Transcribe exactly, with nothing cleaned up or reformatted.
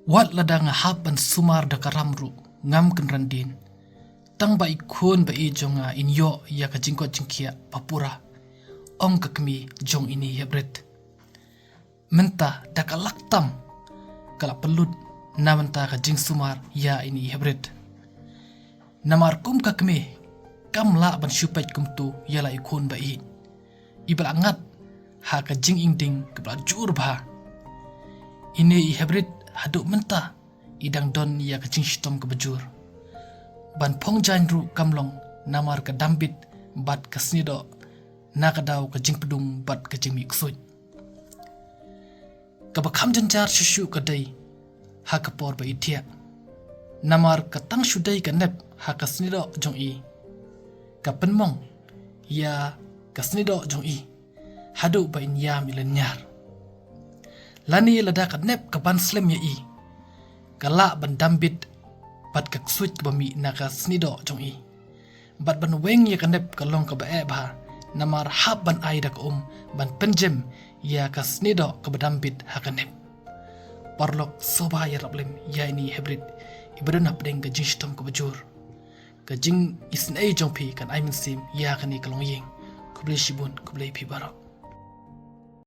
Wat lada nga hap ban sumar da ka ram ruh, ngam kynran dien. Tang ba i khun ba ïeit jong nga in ïoh ïa ka jingkoit jingkhiah ba pura, ong ka kmie jong ine i heprit. Mynta da ka lak tam ka la pynlut na bynta ka jingsumar ïa ine i heprit. Namar kum ka kmie kam lah ban shu peit kumto ïa la i khun ba ïeit, iba la ngat ha ka jingding kaba la jur bha. Ine i heprit haduh mynta i dang don ïa ka jingshitom kaba jur. Ban phong jaiñ ruh kam long namar ka dambit bad ka snieh doh, na ka daw ka jingpdung bad ka jingmih ksuid. Kaba kham jynjar shuh shuh ka dei ha ka por ba i thiah. Namar ka tang shu dei ka nep ha ka snieh doh jong i, ka pynmong ïa ka snieh doh jong i haduh ba in ïam i lynñiar. Lane lada ka nep ka ban slem ïa i, ka lah ban dambit bad ka ksuid kaba mih na ka snieh doh jong i. Bad ban weng ïa ka nep ka long kaba eh bha, namar hap ban ai da ka um ban pynjem ïa ka snieh doh kaba dambit ha ka nep. Paralok, sngewbha ïarap lem ïa ine i heprit iba don hapdeng ka jingshitom kaba jur. Ka jingisynei jong phi kan ai mynsiem ïa kane ka longïing. Khublei shibun, khublei phi baroh.